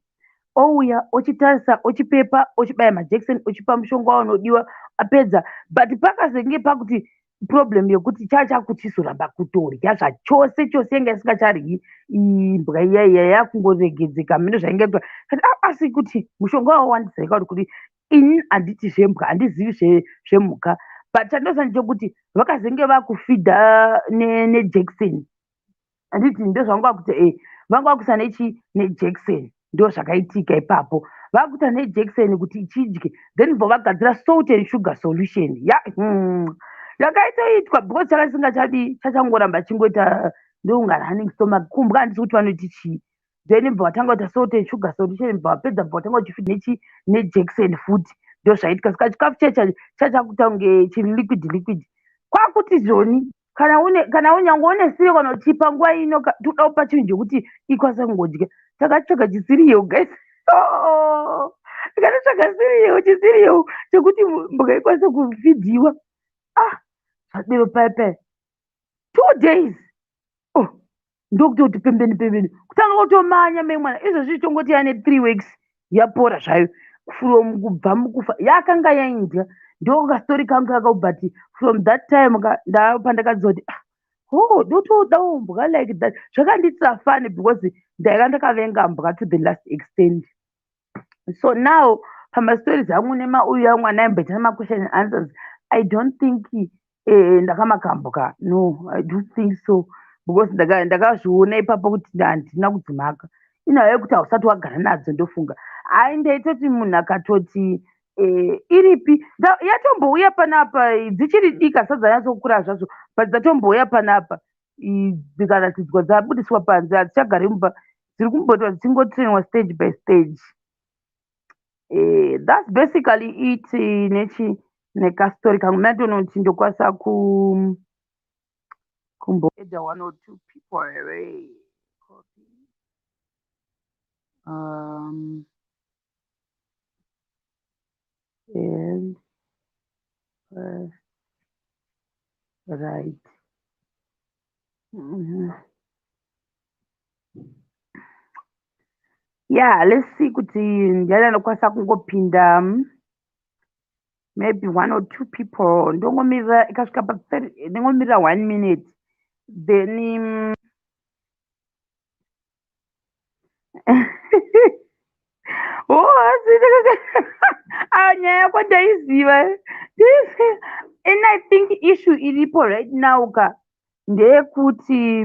Ouya ochitarisa, ochipepa, ochibaya majekiseni, ochipa mushonga waunodiwa, apedza. But pakazenge pakuti problem yekuti chachakuchizoramba kutorya zvachose chose, yanga isingacharyi imbwa iya iya, yakungoregedzeka mhino zvainge. Kati asi kuti mushonga wawandisa kuti kuti ini handiti zvembwa, handizivi zvemhuka, but chandoziva ndechekuti vakazenge vakufidha nejekiseni, handiti? Ndozvanga vakuti vanga vakuisa nechi nejekiseni. Ndo zvakaitika ipapo, vakuita nejekiseni kuti ichidye. Then bva vagadzira salt and sugar solution ya yakaitoitwa because chaka chisingachadi, chachangoramba chingoita ndounga running stomach. Kumbwa handisi kuti vanoti chii. Then bva vatanga kuita salt and sugar solution, bva vapedza, bva vatanga kuchifidha nechi nejekiseni futi. Ndo zvaitika. Saka chikafu checha chachakuita kunge chiliquid liquid. Kwakuti zvoni kana une, kana unyange une cereal kana uchipa nguva ino, toda kupa chinhu chekuti ikwanise kungodya. Takatsvaga chicereal, guys, tikatotsvaga cereal, chicereal chekuti mbuka ikwanise kufidhiwa. Ah, zvadero paya paya, 2 days, oh, ndokutoti pembeni pembeni, kutanga kutomanya mai mwana. Izvozvi tongoti yane 3 weeks, yapora zvayo from kubva mukufa yakanga yaindya. Ndokastori kangu kako. But from that time ndapandakaziva kuti, ah, oh, ndotodawo mbwa like that. Zvakandiitira funny because ndaiva ndakavenga mbwa to the last extent. So now pamastories angu nemauyu angu anaimboita nemaquestion and answers, I don't think ndakamakambuka. No, I don't think so because ndakazviona ipapo kuti handina kudzimaka. Inhau yekuti hausati wagara nadzo. Ndofunga hai, ndaitoti munhu akatoti Iripi? Yatombouya panapa, dzichiri diki, asati dzanyatsokura zvazvo, but dzatombouya panapa, dzikaratidzwa, dzabudiswa panze. Hadzichagari mumba, dziri kumboitwa dzichingotrainwa stage by stage. That's basically it nechi nekastori kangu. Natonoti ndokwanisa ku kumboeda one or two people here. Copy. And right. Yeah, let's see kuti ndiani anokwanisa kungopinda, maybe one or two people. Ndongomirira ikasvika pa 30, ndongomirira one minute, then oh, asi ah, nyaya yako ndaiziva. And I think issue iripo right now ka ndeyekuti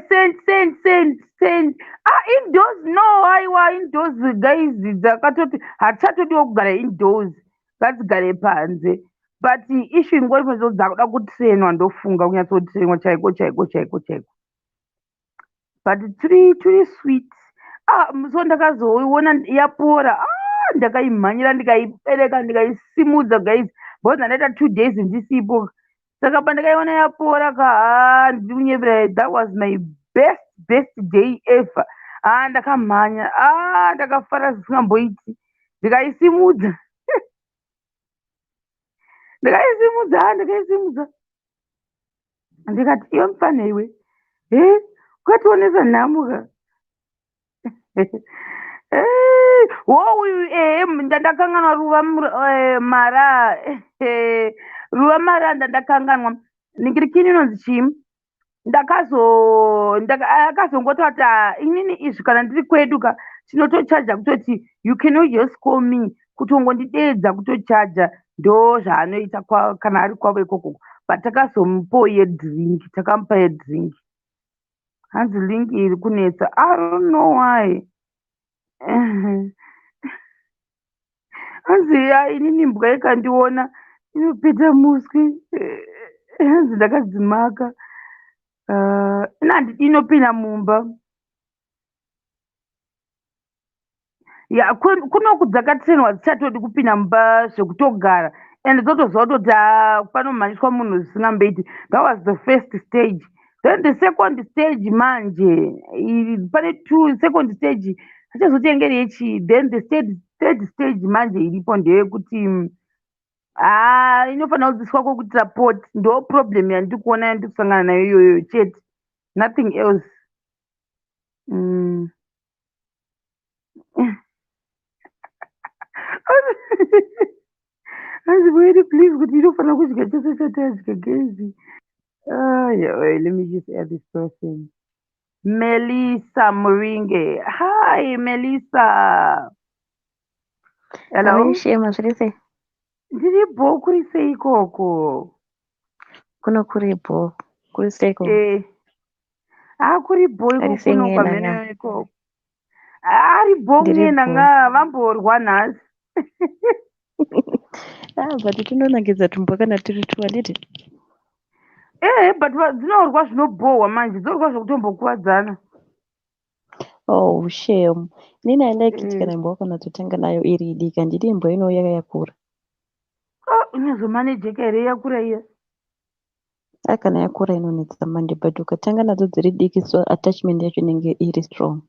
send, send, send, send. Ah, indoors no, aiwa, indoors guys, dzakatoti hatichatodiwa kugara indoors, ngadzigare panze. But issue ingoripo ndezvekuti dzakuda kutrainwa, ndofunga kunyatsotrainwa chaiko chaiko chaiko chaiko. But turi sweet. Ah, so ndakazoiona yapora, ah, ndakaimhanyira, ndikaibereka, ndikaisimudza guys, because ndandaita 2 days ndisipo. Saka pandakaiona yapora ka, ah, ndiri kunyepera, that was my best best day ever. Ah, ndakamhanya, ah, ndakafara zvisingamboiti, ndikaisimudza, ndikaisimudza, ah, ndikaisimudza, ndikati, "Iwe mufana iwe, he ukationesa nhamo ka." Wo uyu, ehe, ndandakanganwa Ruva Mara, Ruva Mara, ndandakanganwa ningirikini inonzi chii. Akazongoti ati, "Ah, inini izvi kana ndiri kwedu ka tinotochaja, kutoti you cannot just call me, kutongondidedza kutochaja." Ndo zvaanoita kana ari kwavo ikoko. But takazomupawo yedrink, takamupa yedrink. Hanzi link iri kunetsa, I don't know why. Hanzi, "Ya, inini imbwa ikandiona inopeta muswi." Hanzi ndakadzimaka. Ina handidi inopinda mumba ya kunoku dzakatrainwa, dzichatodi kupinda mumba zvekutogara, and dzotoziva kutoti, ah, panomhanyiswa munhu zvisingamboiti. That was the first stage. Then the second stage manje, pane two second stage achazotengeri yechii. Then the third stage manje iripo ndeyekuti ah, inofanira kudzidziswa kwekuitira pot. Ndo problem yandiri kuona, yandiri kusangana nayo iyoyo chete, nothing else. Hanzi wait please, kuti inofanira kudya chose chatadya gezi. Ah, yeah, wait, let me just add this person, Melissa Muringe. Hi Melissa, hello. Shema, zviri sei? Ndiri bho, kuri sei ikoko? Kuno kuri bho. Kuri sei ko? Ah, kuri bho iko. Ari sei Kuno Ngena kwamene nga? ikoko ari bho. Ndiri Ngena bho. Nga vamborwa nhasi. Ah, but tinonakidza tumbwa kana tiri tu, handiti? But dzinorwa zvinobhohwa manje, dzinorwa zvekutombokuvadzana. Oh, shame. Inini I like it kana imbwa ukanatsotenga nayo iri diki, handidi imbwa inouya yakura. Ah, inozomanejeka here yakura iya? Ah, kana yakura inonetsa manje, but ukatanga nadzo dziri diki, so attachment yacho inenge iri strong.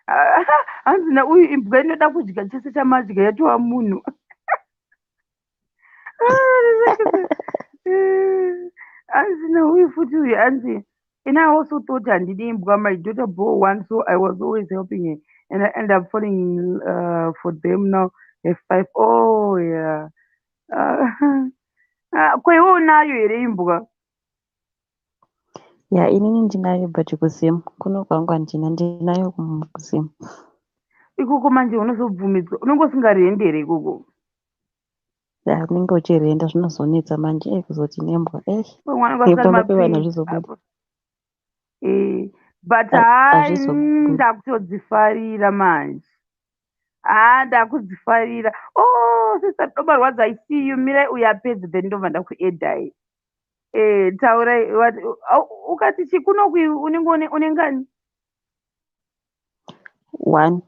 Ah, hanzi nauyu, imbwa inoda kudya chese chamadya yatova munhu. Ah, hanzi nauyu futi uyu, hanzi, "And I also thought handidi imbwa. My daughter bore one, so I was always helping her and I end up falling for them. Now have five." Oh yeah. Ko iwe unayo here imbwa? Ya, inini ndinayo, but kuZim. Kuno kwangu handina, ndinayo kuZim. Ikoko manje unozobvumidzwa, unenge usingarendi here ikoko? Ya, unenge uchirenda, zvinozonetsa manje, kuzoti nembwa. Pamwe vanenge vasina Pamba pevanhu maprints hazvizobuda. apo. But hai, Hazvizobudi. Ndakutodzifarira manje. Ah, ndakudzifarira. Oh, Sister Domarwadza, I see you. Mirai uyu apedze, then ndobva ndakuedhai. Taurai. Ukati chikuno unenge une ngani? One.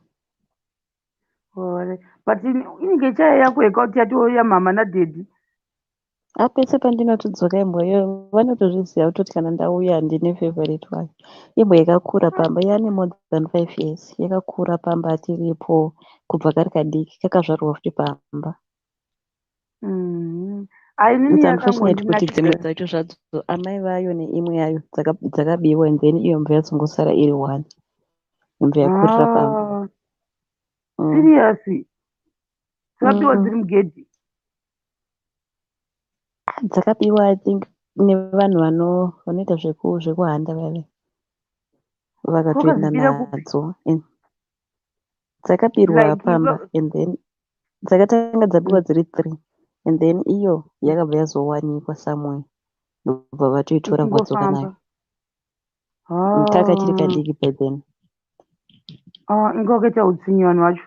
Alright. But inenge chaya yako yekakuti yatouya mama nadaddy. Apese pandinotodzoka imbwa iyo vanotozviziva kutoti kana ndauya ndine favorite wayo. Imbwa yakakura pamba, yaane more than 5 years. Yakakura pamba tiripo kubva kari kadiki, kakazvarwa futi pamba. Ai, inini It's unfortunate kuti dzimwe yakangondinakidza. dzacho zvadzo amai vayo neimwe yayo dzakabiwa and then iyo mbwa yazongosara iri one. Imbwa yakurira pamba. Ah, serious? Dzakabiwa dziri mugedhi? Dzakabiwa, I think, nevanhu vanoita zvekuhanda vaya, vakatoenda Vakadzibira kupi? nadzo. Dzakabirwa Like pamba and then dzakatanga dzabiwa dziri three and then iyo yakabva yazowanikwa somewhere, ndobva vatoitora vadzoka Ichingofamba. nayo. Kakachiri Ah. kadiki by then. Ah, inga wakaita utsinye vanhu vacho.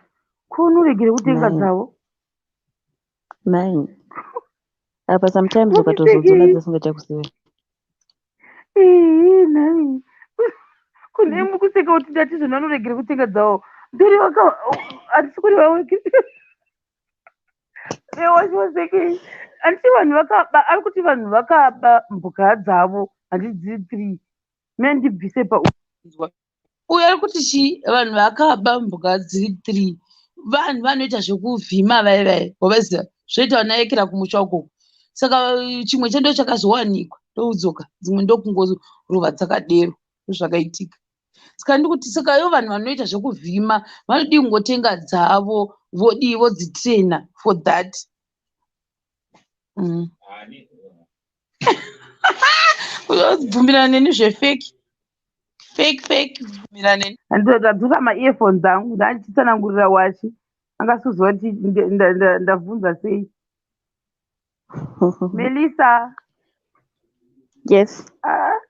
Kunoregere kutenga Nine. dzavo. Nine. Apa sometimes ukatozodziona Muchisekei? dzisingachakuzivi. Ii, nhai. Kune mukuseka kuti ndati zvino vanoregere kutenga dzavo. Mberi vaka handisi kureva weki. Wachiwasekei? Handiti vanhu vakaba, ari kuti vanhu vakaba mbuka dzavo, handiti dziri three. Mina ndibvise pa Nzwa. Uyu ari kuti chii? Vanhu vakaba mbuka dziri three. Vanhu vanoita zvekuvhima vai vai, wavaziva zvoita vanaekera kumusha ukoko. Saka chimwe chendo chakazowanikwa ndokudzoka, dzimwe ndokungorova dzakadero. Ndozvakaitika. Saka ndikuti saka ivo vanhu vanoita zvekuvhima vanodii kungotenga dzavo, vodii, vodzitraina for that. Bvumirana neni zvefake, fake, fake, bvumirana neni. Ndadzosa maearphones angu, ndachitsanangurira wachi angasiziva kuti ndabvunza sei. Melissa. Yes. Ah,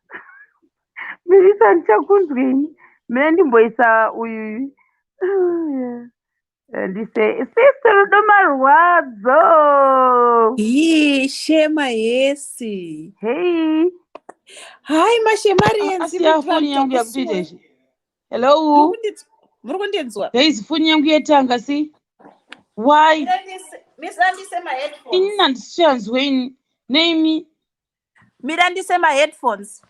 Melissa, ndichakunzwini. Mina ndimboisa uyu. Ndise Sister Rudo Marwadzo. Hii, Shema, yesi. Hey. Hai, mashemarians. Asiya foni yangu yakutoita izvi. Hello. Muri kundinzwa? Guys, foni yangu yatanga si why? Misandise maheadphones. Inini handisichanzwe ini neimi. Mira ndise maheadphones.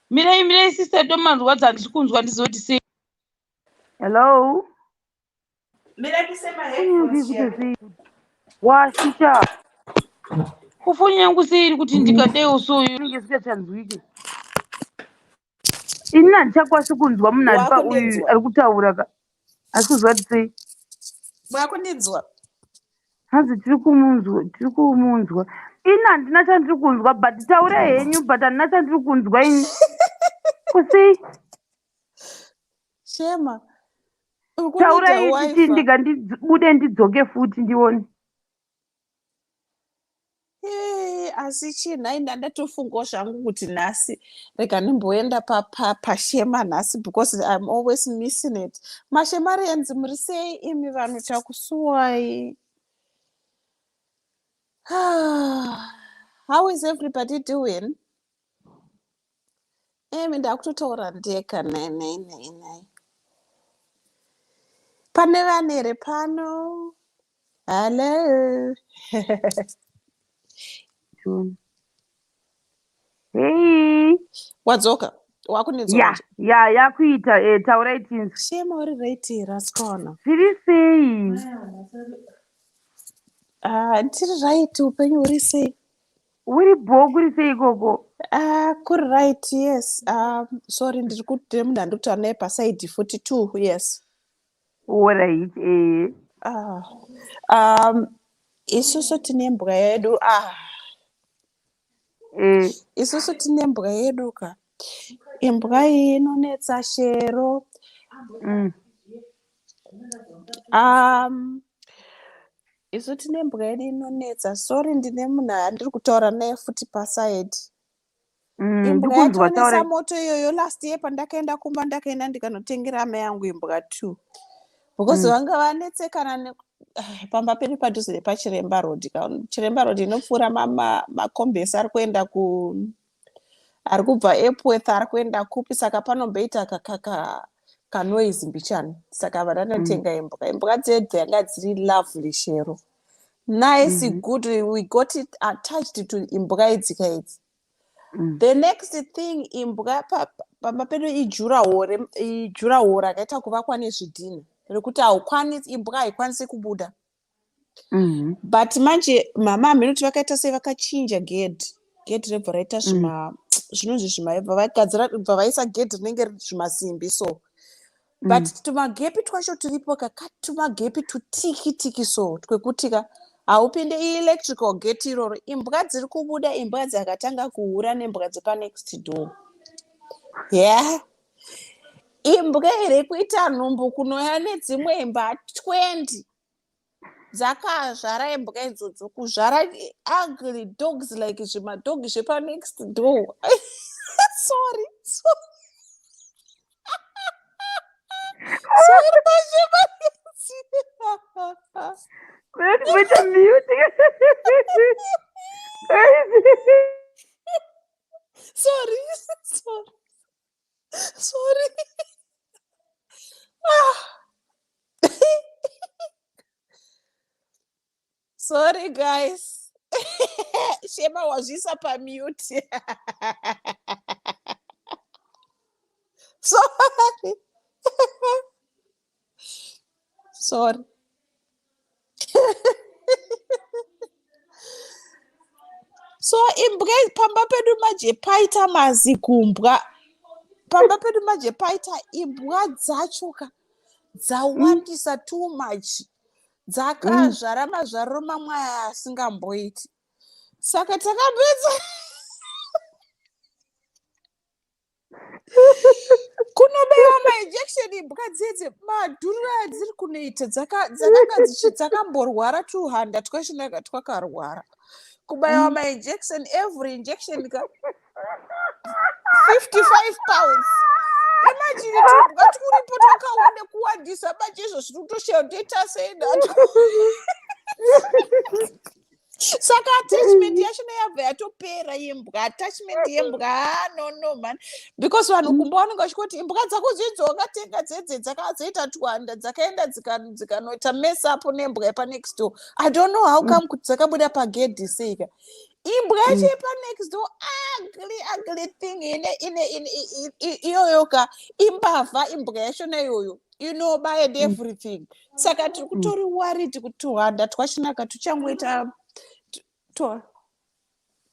Mirai, mirai, Sister Domarwadza, handisi kunzwa, ndizoti sei. Hello. Mira ndise Foni yangu maheadphones. ikuita sei washisha? Kufoni yangu sei iri kuti ndikadaiwo so? Inenge isingachanzwiki. Ini handichakwanisi kunzwa munhu ari pa uyu Wakundinzwa? ari kutaura ka, asi kuziva kuti sei. Mwakundinzwa? Hanzi tiri kumunzwa, tiri kumunzwa. Ini handina chandiri kunzwa, but taurai henyu, but handina chandiri kunzwa ini. Kusei? Shema, uri kunida Taurai tichi wifi. Ndiga ndibude ndidzoke futi ndione. Asi chii nhai? Ndandatofungawo zvangu kuti nhasi rega ndimboenda pashema nhasi because I'm always missing it. Mashemarians, muri sei imi vanhu? Chakusuwai. How is everybody doing? Emi, ndakutotaura ndega. Nai nai nai nai, pane vanhu here pano? Hallo. Hei. Wadzoka, wakundinzwa? Ya. Manje? Ya, yakuita. Taurai tinzwi. Shema, uri right here, asikona? Zviri sei? Ah, ndiri right. Upenyu huri sei? Uri bho, kuri sei ikoko? Ah, kuri right, yes. Sorry, ndiri kuti munhu andiri kutaura naye paside 42, yes. Alright. Ah, isusu tine mbwa yedu. Ah, isusu tine mbwa yedu ka. Imbwa iyi inonetsa, Shero. Isu tine mbwa yedu inonetsa. Sorry, ndine munhu andiri kutaura naye futi paside. Mm, Imbwa ndikunzwa yationesa taura. moto iyoyo last year pandakaenda kumba ndakaenda ndikanotengera amai yangu imbwa two because vanga vanetsekana ne pamba pedu padhuze nepaChiremba Road ka. Chiremba Road inopfuura makombesi ari kuenda ku ari kubva Epworth ari kuenda kupi saka panomboita kanoise mbichana saka vana notenga imbwa. Imbwa dzedu dzanga dziri lovely Shero. Nice, good. We got it attached to imbwa idzi ka idzi. The next thing imbwa pamba pedu idurawall, idurawall rakaita kuvakwa nezvidhina rekuti haukwanisi imbwa haikwanisi kubuda. But manje mama hameno kuti vakaita sei vakachinja gedhi. Gedhi rebva raita zvima zvinonzi zvima bva vagadzira bva vaisa gedhi rinenge zvimasimbi so. But tumagepi twacho turipo ka tumagepi tutiki tiki so twekuti ka haupinde electrical gate iroro imbwa dziri kubuda imbwa dzakatanga kuhura nembwa dzepanext door. Yeah. Imbwa iri kuita nhumbu kunouya nedzimwe imbwa 20 dzakazvara imbwa idzodzo kuzvara ugly dogs like zvimadhogi zvepanext door. Sorry, sorry. Sorry, Mashemarisi. Wait, wait a mute. Sorry, sorry, sorry. Ah. Sorry, guys. Shema wazviisa pamute. Sorry. Sorry. So imbwa pamba pedu manje paita mazikumbwa. Pamba pedu manje paita imbwa dzacho ka dzawandisa too much. Dzakazvara mazvariro mamwe aya asingamboiti. Saka takapedza kunobaiwa mainjection imbwa dzedze madhuriro adziri kunoita dzakanga dzakamborwara tuhanda twachinaka twakarwara kubaiwa mainjection every injection ka £55. Imagine tumbwa turipo twakaone kuwandisa manje izvo zviri kutoshaya toita sei natwo. Saka attachment yachona yabva yatopera imbwa attachment yembwa ah, no no man because vanhu kumba vanenge vachingoti imbwa dzako dzedzo wakatenga dzedze dzakazoita twanda dzakaenda dzikanoita mess up nembwa yepanext door. I don't know how come kuti dzakabuda pagedhi seika imbwa yacho yepanext door ugly ugly thing ine iyoyo ka imbavha imbwa yachona iyoyo inoba and everything. Saka tiri kutori worried kuti tuhanda twachinaka tuchangoita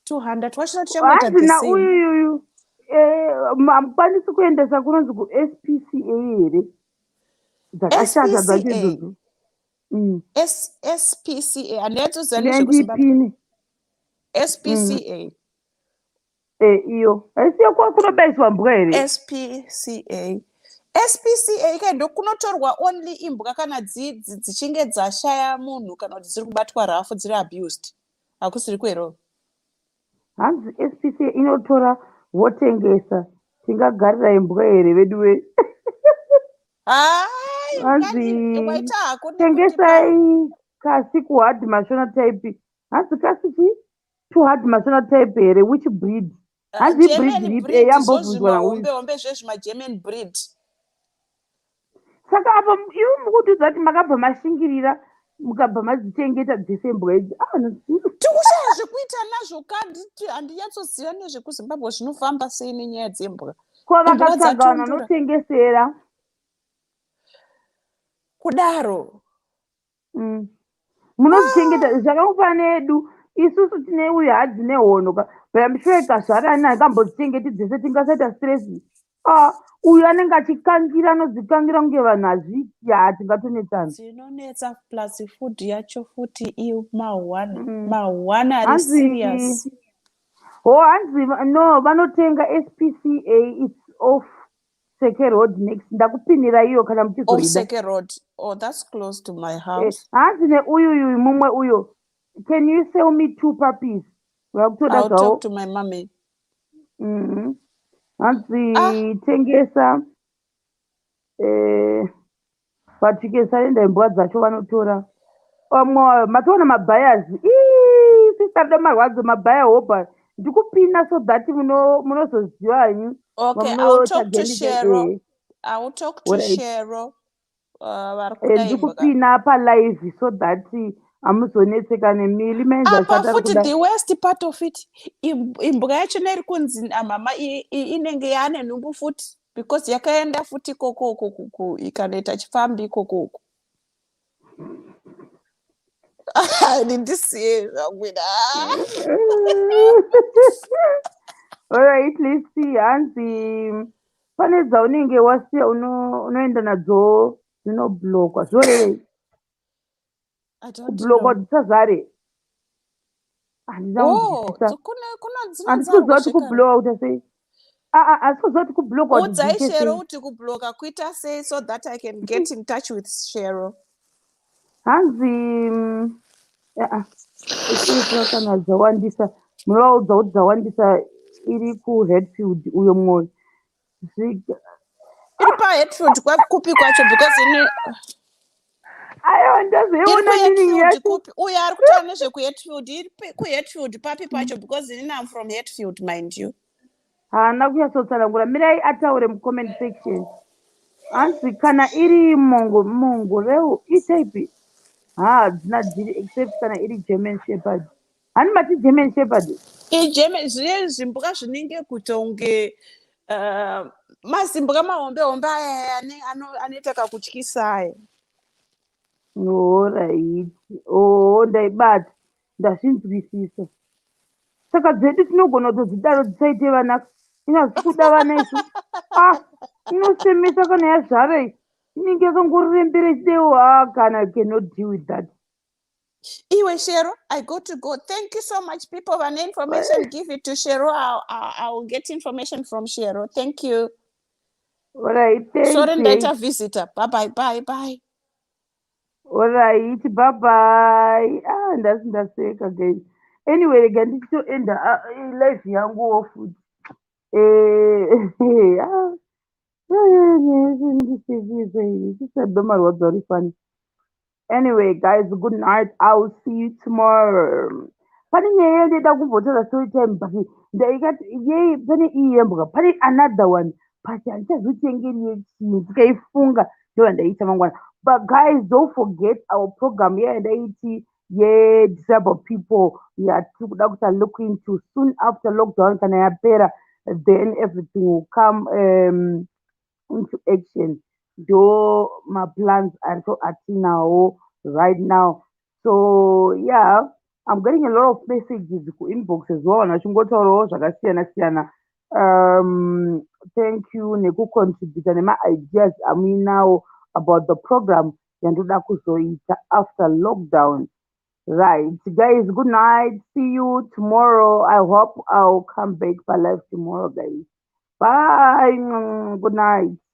tuhanda twachona tuchangoita the Hanzi same. Nauyuyuyu hamukwanisi kuendesa kunonzi kuSPCA here dzakashata dzacho SPCA. idzodzo? SPCA handiyatsoziva nezvekuZimbabwe. Nendipini. SPCA. Iyo haisiyo kunobayiswa mbwa here? SPCA. SPCA ke ndokunotorwa only imbwa kana dzichinge dzashaya munhu kana kuti dziri kubatwa rafu dziri abused. Hakusiri kwero. Hanzi SPCA inotora votengesa. Tingagarira imbwa here vedu we? Hai, Hanzi waita hako nekuti tengesai kasi kuhard mashona type. Hanzi kasi chi tuhard mashona type here? Which breed? Hanzi ibreed German ripi? breed Yambobvunzwa nauyu. zvozvimahombe hombe zvezvimaGerman breed. Saka apa iwe mukutiudza kuti makabva mashingirira mukabva madzichengeta dzese imbwa idzi. Ah, no. Tikushaya zvekuita nazvo kandi handinyatsoziva nezvekuZimbabwe zvinofamba sei nenyaya dzembwa. Ko Imbwa vakatsvaga vanhu dzatundura. vanotengesera. Kudaro. Munodzichengeta zvakangofanana nedu isusu tine uyu hadzi nehono ka but I'm sure ikazvara ana akambodzichengeti dzese tingasaita stress. Ah, uyu anenge achikangira anodzikangira kunge vanhu hazviiti ha tingatonetsana. Dzinonetsa plus food yacho futi imahwana mahwana ari Hanzi serious. Ho hanzi no vanotenga SPCA it's off Seke Road next. Ndakupinira iyo kana Off muchizoida. Seke Road. Oh, that's close to my house. Hanzi neuyuyu mumwe uyo can you sell me two puppies? Vakutoda I'll zvavo. talk to my mommy. Hanzi tengesa, but you can surrender imbwa dzacho, vanotora vamwe. Matoona mabuyers, sister do marwadzo, mabhaya hoba ndikupina so that munozoziva henyu. Okay, I'll talk to Shero. I will talk to Shero. Vari kuda imbwa. Ndikupina palive so that hamuzonetseka nemili. Apa futi, the worst part of it, imbwa yachona iri kunzi mama inenge yaane nhumbu futi, because yakaenda futi ikokoko, ikanoita chifambi ikokoko. Ndisiye zvangu ina. Alright, let's see. Hanzi pane dzaunenge wasiya, unoenda nadzo, dzinoblockwa. Zvorevei kublockwa? Dzisazare. Handina kunzwisisa. Handisi kuziva kuti kubloka kuita sei. Asi kuziva kuti kublockwa. Udzai Shero kuti kubloka kuita sei, so that I can get in touch with Shero. Hanzi kana dzawandisa, munovaudza kuti dzawandisa. Iri kuHatfield uyo mwoyo. Iri paHatfield kupi kwacho? Because ini Aiwa, ndazoiona meaning yacho. Kupi uyo ari kutaura nezvekuHatfield? Iri kuHatfield papi pacho? Because inini am from Hatfield, mind you. Haana kunyatsotsanangura. Mirai ataure mucomment section. Hanzi kana iri mongo, mongrel itype ha dzina dziri, except kana iri German Shepherd. Hani mati German Shepherd? Igerman, zviye zvimbwa zvinenge kutonge mazimbwa mahombe hombe aya anoita kakutyisa aya. Alright, oo, ndaibata, ndazvinzwisisa. Saka dzedu tinogona kutodzidaro dzisaite vana. Ingazi kuda vana isu. Ah, inosemesa kana yazvara iyi, inenge yakangorembera ichidewo. Ah, kana cannot deal with that. Iwe Shero, I got to go. Thank you so much. People vane information, give it to Shero. I'll get information from Shero. Thank you. Alright, thank Sorry. You. Ndaita visitor. Bye bye, bye bye. Alright, bye bye. Ah, ndasi ndaseka, guys. Anyway, rega ndichitoenda live yanguwo futi. Ah, ndisekisa iyi, tisado marwadzo ari funny. Anyway, guys, good night. I will see you tomorrow. Pane nyaya yandaida kumbotaura story time, but ndaikati yei pane iyi yembwa, pane another one, but handichazotengeri yechii. Ndikaifunga ndo yandaiita mangwana. But guys, don't forget our program yandaiti ye-disabled people yatiri kuda kuita look into soon after lockdown. Kana yapera, then everything will come into action. Ndo maplans ariko atinawo right now. So yeah, I'm getting a lot of messages kuinbox as well, vanhu vachingotaurawo zvakasiyana siyana. Thank you nekucontributa nemaideas amuinawo about the program yandoda kuzoita after lockdown. Right, guys, good night. See you tomorrow. I hope I'll come back for live tomorrow, guys. Bye. Good night.